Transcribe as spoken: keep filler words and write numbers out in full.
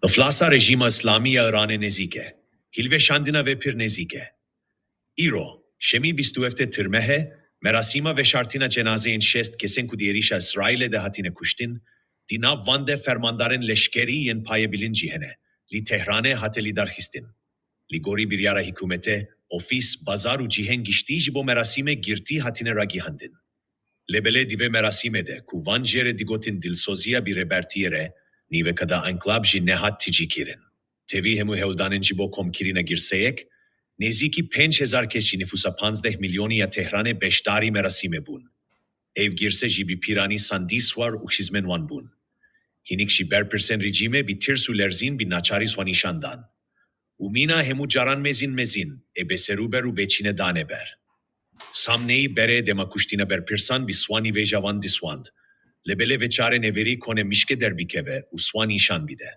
Iflasa rejîma Îslamî ya Îranê nêzîk e. Hîlveşandina vê pir nêzîk e. Îro, şemî bîst û heftê Tirmehê, merasîma veşartina cenazeyên şêst kesên ku di êrîşa Îsraîlê de hatine kuştin, di nav van de fermandarên leşkerî yên payebilind jî hene, li Tehranê hate lîdarxistin. Li gorî biryara hikûmetê, ofîs, bazar û cihên giştî ji bo merasîmê girtî hatine ragihandin. Lê belê di vê merasîmê de, ku van jê re digotin dilsoziya bi rêbertiyê re, nîveka da anklab jî nehat tijî kirin. Tevî hemû hewldanên ji bo komkirina girseyek, nêzîkî pênc hezar kes ji nifûsa panzdeh milyonî ya Tehranê beşdarî merasîmê bûn. Ev girse jî bi pîranî sandî swar û xizmên wan bûn. Hinek jî berpirsên rejîmê bi tirs û lerzîn bi naçarî xwe nîşan dan. Û mîna hemû caran mezin mezin, ê bêserûber û bêçîne dane ber. Samneyî berê dema kuştina berpirsan bi swanî vêja wan diswand. Lê belê vê çarê nêverî kone mişkê derbikeve û swan nîşan bide.